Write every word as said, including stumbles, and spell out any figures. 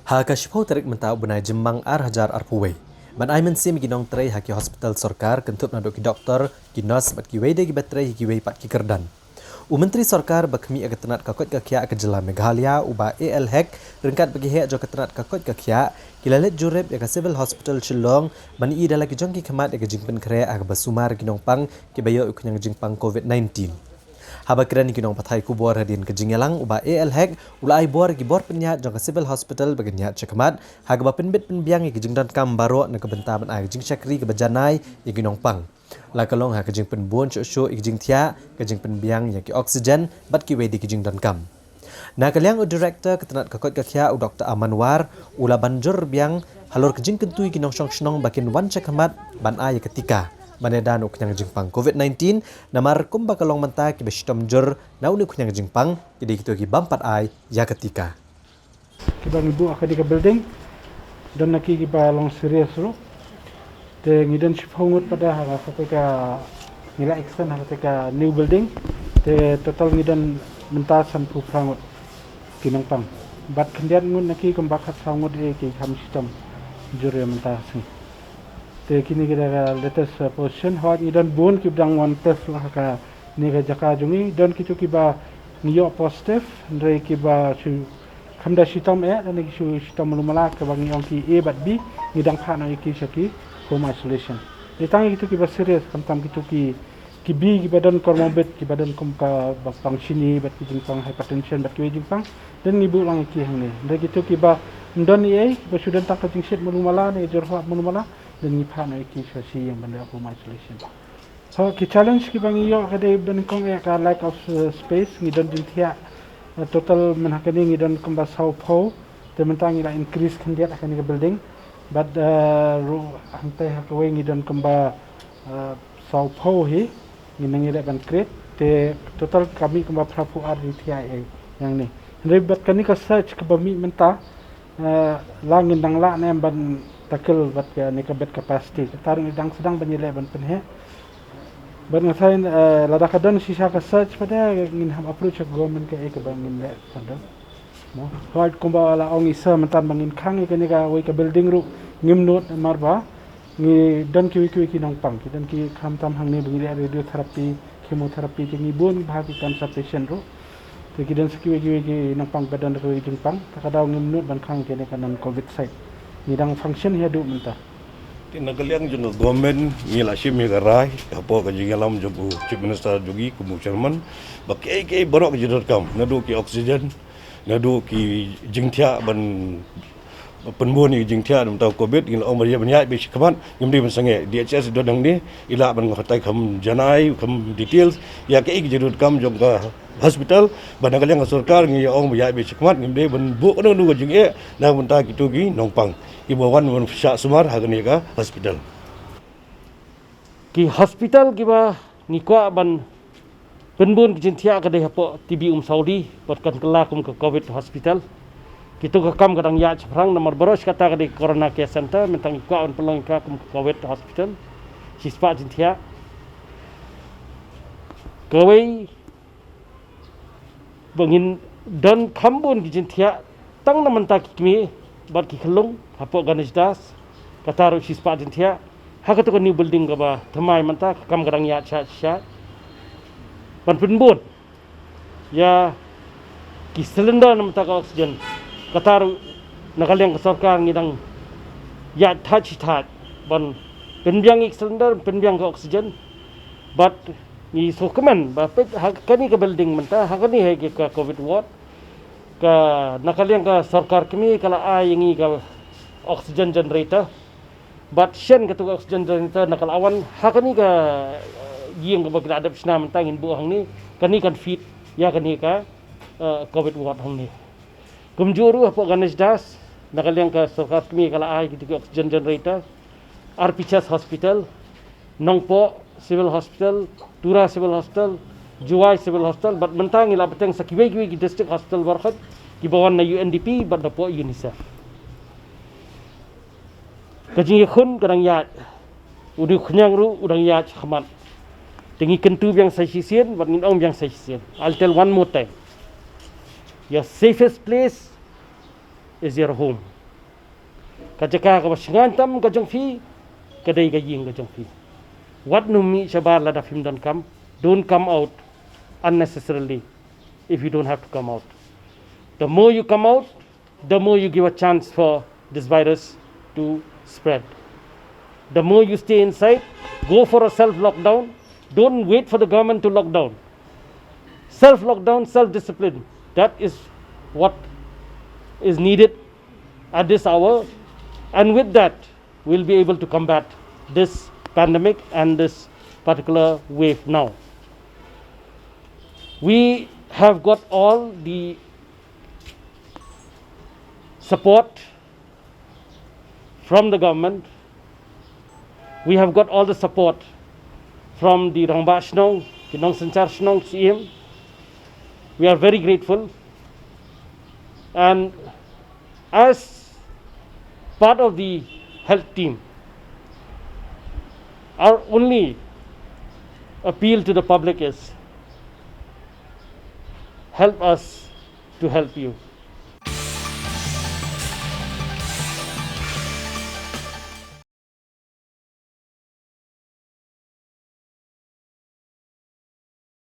Ha ka shiphew tarik mynta u bnai Jymmang ar hajar arphew wei, ban ai mynsiem ïa ki nongtrei ha ki hospital sorkar, kynthup naduh ki doktor, ki nurse bad kiwei de kiba trei ha kiwei pat ki kyrdan. U Myntri Sorkar ba khmih ïa ka tnat ka koit ka khiah ka jylla Meghalaya, u Bah A L Hek, ryngkat bad ki heh jong ka tnat ka koit ka khiah, ki la leit jurip ïa ka Civil Hospital Shillong ban ïohi da la ki jong ki khmat ïa ka jingpynkhreh ha kaba sumar ki nongpang kiba ïoh ïa u khñiang jingpang covid nineteen. Haba kren ïa ki nongpathai khubor hadien ka jingïalang, u Bah A L Hek u la ai bor ïa ki bor pynïaid jong ka Civil Hospital ba kan ïaid shakhmat ha kaba pynbit pynbiang ïa ki jingdonkam baroh na ka bynta ban ai ka jingshakri kaba janai ïa ki nongpang, la ka long ha ka jingpynbun shuh shuh ïa ki jingthiah, ka jingpynbiang ïa ki oxygen bad kiwei de ki jingdonkam. Na ka liang u Director ka tnat ka koit ka khiah, u Doktor Aman War, u la ban jur biang halor ka jingkyntu ïa ki nongshong shnong ba kin wan shakhmat ban ai ïa ka tika ban ïada na u khñiang jingpang covid nineteen, namar kumba ka long mynta kiba shitom jur na une u khñiang jingpang ki dei kito ki bym pat ai ïa ka tika. Kiba ngi buh ha kane ka building, don na ki kiba long serious ruh. Te ngi don shiphew ngut pat ha kata ka, ngi la extend ha kata ka new building. Te total ngi don mynta sanphew phra ngut ki nongpang. Bad khyndiat ngut na ki kumba khatsaw ngut eh ki kham shitom jur ïa mynta ka sngi. Te kine ki dei ka latest, uh, position. Hooid, ngi don bun kiba dang wan test ruh ha kane ka jaka jong ngi. Don kito kiba ngi ïoh positive, hynrei kiba shu kham da shitom eh, don ki shu shitom malu mala, kaba ngi ong ki A bad B, ngi dang phah noh ïa ki sha ki home isolation. Te tang ïa kito kiba serious, khamtam kito ki, ki B kiba don comorbid, kiba don kum kaba pang shini bad ki jingpang hypertension bad kiwei jingpang, don ngi buh lang ïa ki hangne. Hynrei kito kiba ym don ei ei, kiba shu don tang ka jingshit malu mala ne jur hap malu mala, don ngi phah noh ïa ki sha shi ïing ban da home isolation. So, ki challenge kiba ngi ïoh ka dei ba nyngkong eh ka lack of, uh, space, ngi don jingthiah, uh, total mynta ha kane ngi don kumba sawphew, te mynta ngi la increase khyndiat ha kane ka building. Bad, uh, ruh hangtai ha kawei ngi don kumba, uh, sawphew hi, ngi nang ïaleh ban create, te total ka mih kumba phraphew ar jingthiah eh ïa ngi. Hynrei bad kane ka surge kaba mih mynta, eh, la ngin dang lah ne em ban tackle bad kane ka bed capacity. Kata ruh ngi dang sdang ban ïaleh ban pynheh. Bad nga sa, eh, lada ka don shisha ka surge pat de ngin hap approach ka government kaei kaba ngin leh pat de. Mo, hooid kumba la ong i sir mynta ba ngin khang ïa kane kawei ka building ruh ngim nud namar ba ngi don kiwei kiwei ki nongpang, ki don ki khamtam hangne ba ngi leh radiotherapy, chemotherapy, te ngi bun bha ki cancer patient ruh. Te ki don sa kiwei kiwei ki nongpang ba don da kawei ka jingpang, te ka daw ngim nud ban khang kane ka non covid site. Ngi dang function haduh mynta. Te na ka liang jong ka government ngi la shim ïa ka rai hapoh ka jingïalam jong u Chief Minister jong ngi kum u chairman, ba kiei kiei baroh ki jingdonkam, naduh ki oxygen, naduh ki jingthiah ban pynbun ïa ki jingthiah na bynta covid, ngi la ong ba ïa ban ïaid beit shakhmat, ngim dei ban sangeh. D H S don hangne, i lah ban ong hatai kham janai, kham details ïa kaei ka jingdonkam jong ka hospital. Bad na ka liang ka sorkar ngi ïa ong ba ïaid beit shakhmat, ngim dei ban buh kano kano ka jingeh na bynta kito ki nongpang kiba wan ban shah sumar ha kane ka hospital. Ki hospital kiba ngi kwah ban pynbun ki jingthiah ka dei hapoh T B Umsawli, bad kan kylla kum ka covid hospital. Kito ka kam ka dang ïaid shaphrang namar baroh shi katta ka dei corona care center, mynta ngi kwah ban pynlong ïa ka kum ka covid hospital. Shispah jingthiah. Kawei ba ngin don kham bun ki jingthiah, tang na bynta ki kmie bad ki khyllung hapoh Ganesh Das, kata ruh shispah jingthiah. Ha kato ka new building kaba thymmai mynta, ka kam ka dang ïaid shai shai ban pynbun ïa ki cylinder na bynta ka oxygen, kata ruh na ka liang ka sorkar ngi dang ïaid thait shi thait ban pynbiang ïa ki cylinder, pynbiang ka oxygen. Bad ngi sngewkmen ba peit ha kane ka building mynta, ha kane ha ka covid ward, ka na ka liang ka sorkar kmie ka la ai ïa ngi ka oxygen generator. Bad shen katu ka oxygen generator na ka la wan ha kane ka, eh, ïing kaba ki la dep shna mynta, ngin buh hangne, kane kan fit ïa kane ka, eh, covid ward hangne. Kumjuh ruh hapoh Ganesh Das, na ka liang ka sorkar kmie ka la ai katu ka oxygen generator, R P Chest Hospital, Nongpoh Civil Hospital, Tura Civil Hospital, Jowai Civil Hospital, bad mynta ngi la bteng sa kiwei kiwei ki district hospital baroh kiba wan na U N D P bad napoh UNICEF. Ka jingïakhun ka dang ïaid, u dei u khñiang ruh u dang ïaid shakhmat. Te ngi kyntu biang sa shisien bad ngin ong biang sa shisien. I'll tell one more time. Your safest place is your home. Ka jaka kaba shngaiñ tam ka jong phi ka dei ka ïing ka jong phi. Wat nym mih shabar lada phim donkam. Don't come out unnecessarily if you don't have to come out. The more you come out, the more you give a chance for this virus to spread. The more you stay inside, go for a self lockdown. Don't wait for the government to lock down. Self lockdown, self discipline. That is what is needed at this hour. And with that, we'll be able to combat this pandemic and this particular wave now. We have got all the support from the government. We have got all the support from the Rangbah Shnong, the Nongsynshar Shnong, C M. We are very grateful. And as part of the health team, our only appeal to the public is help us to help you.